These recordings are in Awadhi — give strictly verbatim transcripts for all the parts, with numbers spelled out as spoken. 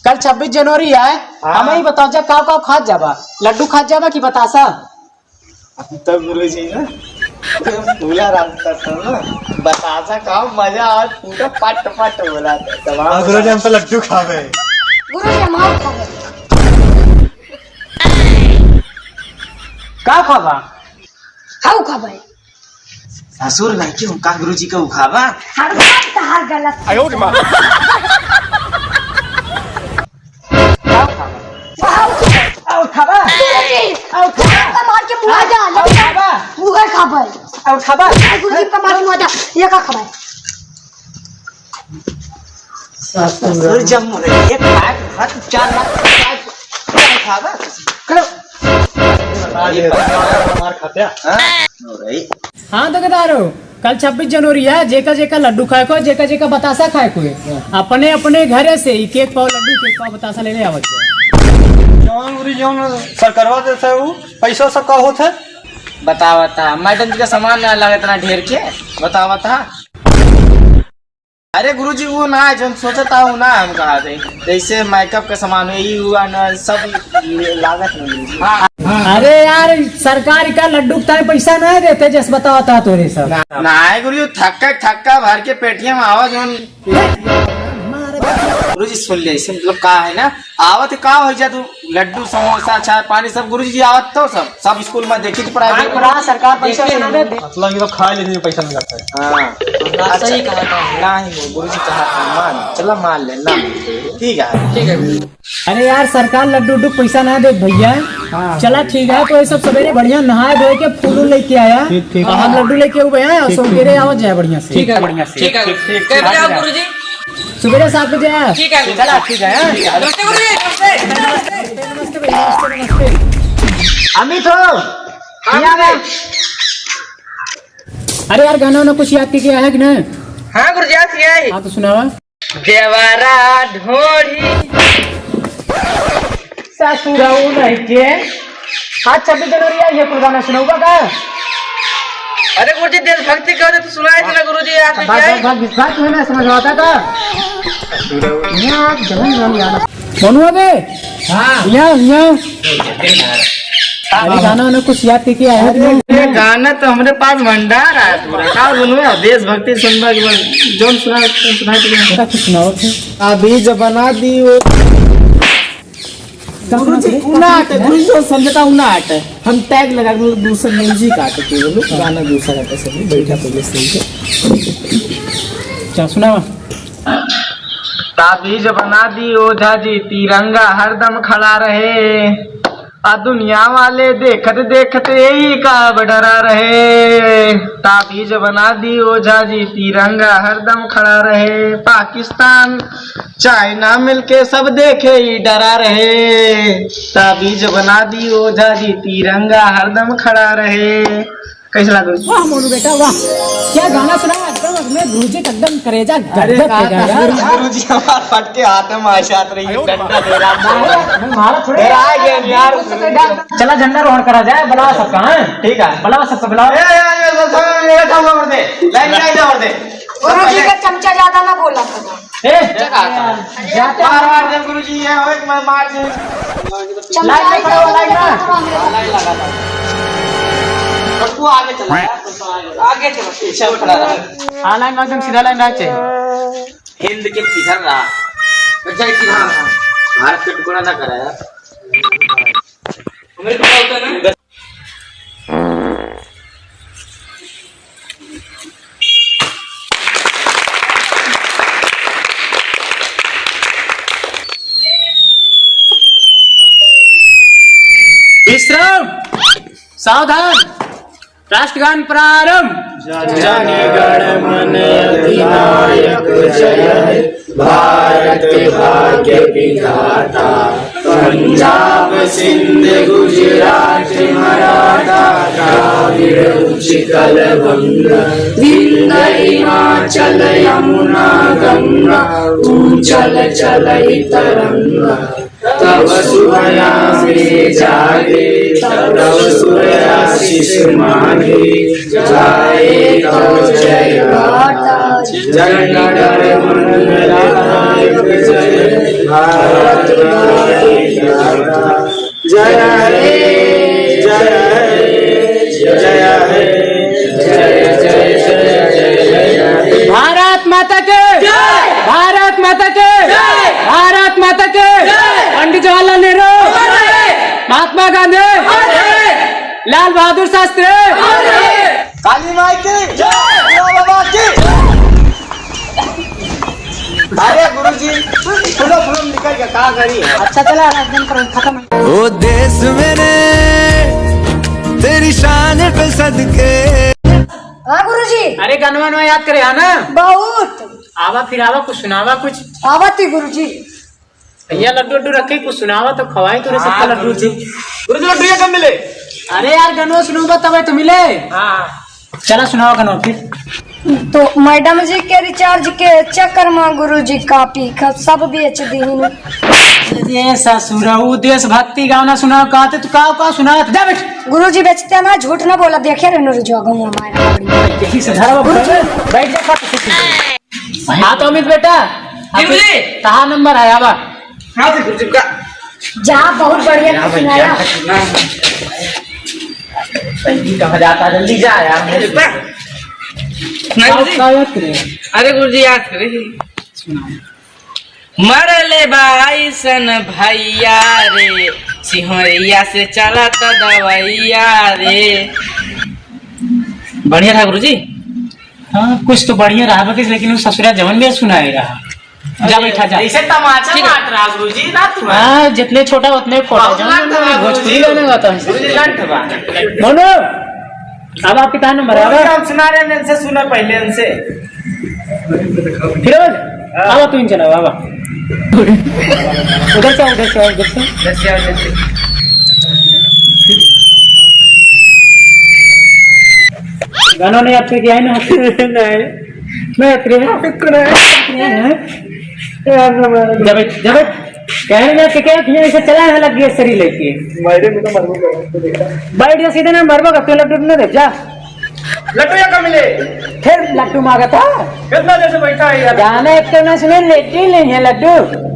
कल छब्बीस जनवरी है, हाँ। हमें ही बताओ जा, काव काव खात जाबा? लड्डू खात जाबा कि बतासा? हम तो गुरुजी ना, पूरा रास्ता था ना, बतासा का मजा आज पूरा पट पट बोला था, तमाम हाँ, गुरुजी, हम तो लड्डू खावे। गुरुजी, हम और खावे। का खाबा? खाऊ खाबे। ससुर भाई, क्यों का गुरुजी का उखाबा? हर बात तो हर गलत। आयो रे माँ। का उखाबा? का उखाबा? का उखाबा? का उखाबा? का मार के मुआ जा, का उखाबा? मुआ खाबे। का उखाबा? गुरुजी का मार के मुआ जा, ये का खाबे? ससुर जब मुझे एक लाख, चार लाख, चार लाख खाबा। करो। ये हमार खाते हैं। हाँ? हाँ, तो केदारो, कल छब्बीस जनवरी है, जेका जेका लड्डू खाए को, जेका जेका बतासा खाए को है। अपने अपने घरे से एक एक पाव लड्डू, एक एक पाव बतासा ले ले आवत है। जौन गुरुजी, जौन सरकारवा देत है, उ पैसा सब का होत है? बतावत है, मैडम जी का सामान ना लगे इतना ढेर के, बतावत है। अरे गुरुजी, वो ना है, जौन सोचत है, वो ना है, हम कहा थे, जैसे मेकअप का सामान है, ये हुआ ना, सब ये लागत नहीं गुरुजी। हाँ। अरे यार, सरकार का लड्डू का पैसा ना देते, जैसे बतावत है तोरे सब। ना, ना है गुरुजी, थक्का थक्का भर के पेटिया में आवा जौन। गुरुजी सुन ले, ऐसे मतलब का है ना, आवत का हो जा तू, लड्डू, समोसा, चाय, पानी सब गुरुजी जी आवत तो सब, सब स्कूल में देखी थी पढ़ाई। हाँ, सरकार पैसा देते ना देते। मतलब ये तो खा लेते हैं, पैसा नहीं लगता है। हाँ। ना, अच्छा, सही कहा था। नहीं, वो गुरुजी कहा था, मान, चला मान ले, ना। ठीक है। ठीक है। अरे यार, सरकार लड्डू उड्डू पैसा ना दे भैया। हाँ। चला ठीक है, तो ये सब सवेरे बढ़िया नहाए धोए के फूल उल लेके आया। ठीक, ठीक। और हम लड्डू लेके आऊ भैया, और ठीक, सब ठीक। सवेरे आवत जाए बढ़िया से। ठीक है, बढ़िया से। ठीक है। ठीक, ठीक, कै बजे आओ गुरुजी? सुबेरे सात बजे आया। ठीक है। चला, ठीक है, हाँ? नमस्ते गुरुजी, नमस्ते। नमस्ते भाई, नमस्ते, नमस्ते। अमित हो? हाँ, यहाँ गुरुजी। अरे यार, गाना वाना कुछ याद किया है कि नहीं? हाँ गुरुजी, याद किया है। हाँ, तो सुनावा। देवरा ढोढ़ी। ससुरऊ नहीं के। आज छब्बीस जनवरी आई है, कुल गाना सुनाऊबा का? अरे गुरुजी, देशभक्ति का तो सुनाए थे ना गुरुजी, आज भाग, क्या है? भाग, भाग, भाग, तुम्हें ना समझ में आता का? यहाँ आप जमीन में नहीं आना। मनुआ बे? हाँ। यहाँ, यहाँ। अरे गाना वाना कुछ याद करके आया है कि नहीं? ये गाना तो हमरे पास भंडार है पूरा। का बोलूँ, देशभक्ति सुनबा के बाद जौन सुना, सुना के। का कुछ सुनाओ थे? अभी जब बना दी वो। गुरुजी, उना आटे, गुरुजी, जो समझता उना आटे। हम टैग लगा के दूसरा म्यूजिक आटे के बोलो, गाना दूसरा आटे, सब बैठा पहले सही से। क्या सुनावा? ताबीज बना दी ओझा जी, तिरंगा हरदम खड़ा रहे। आ दुनिया वाले देखत देखत यही का अब डरा रहे। ताबीज बना दी ओझा जी, तिरंगा हरदम खड़ा रहे। पाकिस्तान चाइना मिलके सब देखे ही डरा रहे। ताबीज बना दी ओझा जी, तिरंगा हरदम खड़ा रहे। कैसे लागल? वाह मोनू बेटा वाह, क्या गाना सुना, एकदम अपने गुरुजी का एकदम करेजा अरे गदगद हो गया यार। गुरुजी हमार फट के हाथ में माशात रही, डंडा दे रहा है। मैं मारा थोड़े। डरा गया यार। चला झंडा रोहण करा जाए, बुलावा सबका, हैं? ठीक है। बुलावा सबका, बुलावा। ए, ए, ए, ए, सब, सब, ये सब ओवर दे। लाइन, लाइन ओवर दे। गुरुजी का चमचा ज्यादा ना बोला करो। ए, क्या कहा था? जाते मार, मार दे गुरुजी, ये हो, एक मार, मार दे। चमचा लाइन में खड़ा हो, लाइन में। लाइन लगा था। और तू आगे चला यार, तो आगे। आगे चलो, पीछे खड़ा रहा। हाँ, लाइन में एकदम सीधा लाइन रहा चाहिए। हिंद के किधर रहा? अच्छा, किधर रहा? भारत का टुकड़ा ना करा यार। मेरे को क्या होता है ना? विश्राम, सावधान, राष्ट्रगान प्रारंभ। जन गण मन अधिनायक जय हे, भारत भाग्य विधाता। पंजाब सिंध गुजरात मराठा, द्राविड़ उच्चकल बंग, विंध्य हिमाचल यमुना गंगा, उज्ज्वल चल ही तरंग। तव सुहया में जागे, तव सुहया शीश मांगे, गाए तव जय गाथा। जय नारायण नारायण जय भारत माता की जय। जय हे, जय हे, जय हे, जय, जय, जय, जय, जय, जय। भारत माता के जय। भारत माता के जय। भारत माता के जय। पंडित जवाहरलाल नेहरू अमर रहे। महात्मा गांधी अमर रहे। लाल बहादुर शास्त्री अमर रहे। काली माई की जय। भोला बाबा की। अरे गुरुजी, सुनो, सुनो, निकल के का करी? अच्छा चला, आज दिन पर खत्म। ओ देश मेरे, तेरी शान पे सदके। हाँ गुरुजी। अरे गनवा नवा याद करे हा ना? बहुत। आवा फिर आवा, कुछ सुनावा कुछ। आवा थी गुरुजी। भैया लड्डू उड्डू रखे, कुछ सुनावा तो खवाई तोरे सबका हाँ, लड्डू गुरुजी। जी। गुरुजी लड्डू ये कब मिले? अरे यार गनवा सुनावा तबे तो मिले। हाँ। चला सुनावा गनवा फिर। तो मैडम जी के रिचार्ज के चक्कर में गुरुजी कापी ख-, सब बेच दीन। ये ससुरा, ऊ देशभक्ति गाना सुनावा कहते, तू का, का सुनावा, जा बैठ। गुरुजी बेचते ना, झूठ ना बोला, देखे रहे नु जो गऊँ हमारे। यही से धरवा, बैठ जा, बैठ जा, हाँ तो अमित बेटा, जी, जी। कहाँ नंबर है आवा? हाँ जी, गुरुजी का। जा, बहुत बढ़िया से सुनाया। संगीत कहाँ जाता, जल्दी जा यार। नहीं, का, गुरुजी। का याद करे? अरे गुरुजी, याद करे। सुनाओ। मरले बा अइसन भैया रे, सिंहरिया से चलत दवैया रे। बढ़िया रहा गुरुजी। हाँ, कुछ तो बढ़िया रहा बकिस, लेकिन उ ससुरा जवन भी सुनाए रहा। जा बैठा जा। ऐसे तमाचा ठीक है। मार रहा गुरुजी, ना तू। हाँ, जितने छोटा उतने खोटा। बहुत जवन लंठ बा भोजपुरी गुरुजी। गाना गाता है। गुरुजी लंठ बा। मोनू, अब आपके कहाँ नंबर है? गुरुजी, हम सुना रहे हैं, इनसे सुना पहले इनसे। फिरोज, हाँ। आवा तू इन चलाओ, आवा। उधर से, उधर से, उधर से। जैसे आओ, जैसे। गाना नहीं आपके क्या है ना? नहीं। मैं इतने हैं। इतने हैं। यार, ना मारो। जब, जब कहने में के क्या किया, इसे चला है, लग गया शरीर लेके। मायरे में तो मरबो करो, तो देखा। बैठ जा सीधे ना, मरबो का, तू लड्डू न दे, जा। लड्डू या कम मिले? फिर लड्डू मांगा था। कितना देर से बैठा है यार? गाना एक तो ना सुने, लेटे ही नहीं है लड्डू।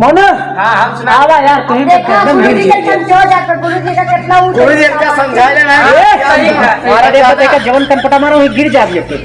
मोनू, हाँ, हम सुना। आवा यार, तू ही देखा, एकदम गुरु जी का समझो जाकर, गुरु जी का कितना ऊंचा गुरु जी का समझा लेना है। ए, हमारा देखो, देखो, जवन कनपटा मारो, वही गिर जाबी अब तो।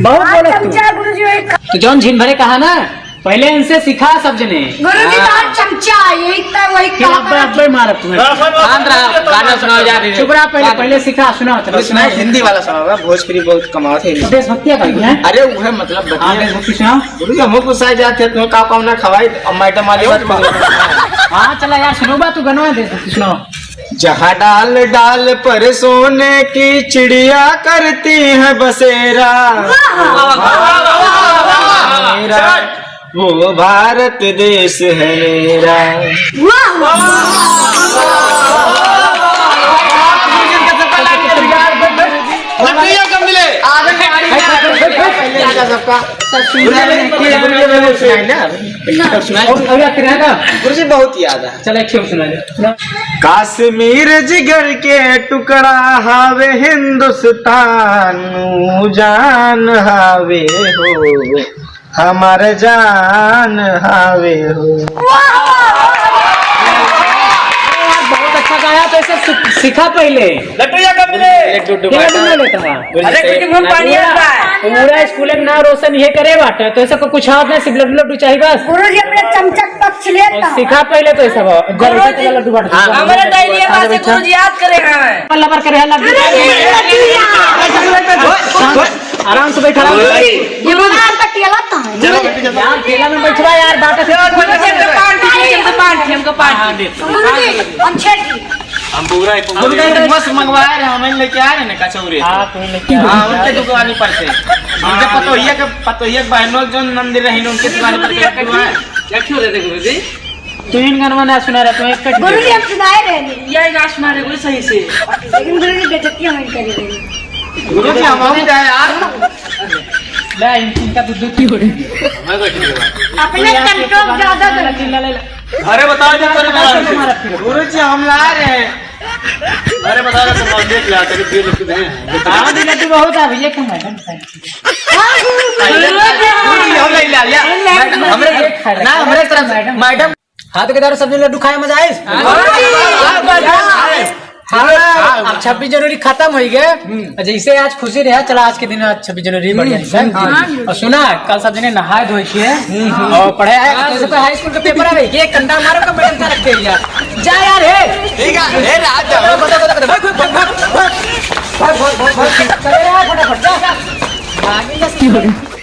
बहुत आज बोले तू। चमचा गुरु जी वही खा- तो जौन झिन भरे कहा ना, पहले इनसे सिखा सब जने। गुरु जी हाँ। तो आज चमचा, यही तो वही फिर कहा अब्बे, था। अब्बे मारत तुम्हें। शांत रहा, गाना सुनाओ जा रही है। चुप रहा, पहले, पहले सिखा, सुनाओ, चलो, बस सुनाओ। मैं हिंदी वाला सुनाओ, मैं भोजपुरी बहुत कमावत है। देशभक्तिया का है? अरे, वो है, मतलब, हाँ, बतिया। देशभक्ति सुनाओ। गुरु जी, हमको गुस्सा जाते हैं, तुम्हें का पावना खवाई, अब मैडम वाली बात करो। हाँ, चला यार, सुनो बात, तू गनवा देशभक्ति सुनाओ। जहाँ डाल डाल पर सोने की चिड़िया करती है बसेरा। वाह, वाह, वाह, वाह, वाह, वाह। मेरा वो भारत देश है मेरा। वाह, वाह। लड्डू या कम मिले। गुरु जी, बहुत याद है। चला, एक शेर सुना दे। कश्मीर जिगर के टुकड़ा हावे हिंदुस्तान, जान हावे हो, हमार जान हावे हो। बहुत अच्छा गाया, तो इसे सि-, सिखा पहले। लड्डू या कब मिले? एक गुड्डू ये लड्डू बाटा। ना लेता है। अरे, कुछ मुंह पानी पूरा, आता है। पूरा स्कूल के नाम रोशन ये करे बाटे, तो ऐसा को कुछ हाथ नहीं, सिर्फ लड्डू, लड्डू चाहिए बस। गुरु जी अपने चमचा के पक्ष लेता है। सिखा पहले तो ऐसा हो। गुरु जी, लड्डू बाटा। हाँ। हमारे डायरी में से गुरु जी याद करे हैं। लबर करे हैं लड्डू। अरे, ये लड्डू यार। आराम से बैठा रहो। ये बड़ा आपका केला था। चलो, यार, केला में बैठवा यार, बात है। हमको पान, हमको पान, हमको पान। हाँ, हाँ, दे। हम छेद की। हम पूरा, पूरा। हम तो मस्त मंगवा रहे हैं, हम लेके आ रहे हैं ना कचौरी। हाँ, तुम लेके आ रहे हो। हाँ, उनके दुकान पर से। उनके पतोहिया के, पतोहिया के बहनों के जो नंदी रही, उनके दुकान पर से लड्डू है। क्या क्यों देते गुरु जी? तू इन गनवा ना सुना रहा, तू एक कट गुरु जी, हम सुनाए रहे नहीं। यही गाना सुना रहे, बोले सही से। लेकिन गुरु जी, बेइज्जती हम कर रहे हैं। गुरु जी, हम, हम जाए यार। ले, इन, इनका दूध, दूध पी। अपने यार, कंट्रोल ज्यादा कर। ले, ले, ले। अरे, बता दे, तेरे तुम्हारा फिर। गुरु जी, हम ला रहे हैं। अरे बता रहा, सामान देख ले, आते के दे लेते हैं। हाँ, दे लेते बहुत आ भैया, क्यों मैडम? हमरे, ना, हमरे तरफ से, मैडम। हाँ, तो केदार, सब्जी लड्डू खाए, मजा आइस? हाँ, अब छब्बीस जनवरी खतम होइ गए। जैसे आज खुशी रहा, चला, आज के दिन, आज छब्बीस जनवरी, बढ़िया से। और सुना, कल सब जने नहाए धोए के और पढ़े आए, तो सबका हाई स्कूल का पेपर आवे, ये कंधा मारो का मैडम का रख के यार। जा यार, हे। ठीक है, हे रात जा। भाग, भाग, भाग, भाग। चले यार, फटाफट, जा, जा। भाग, जा।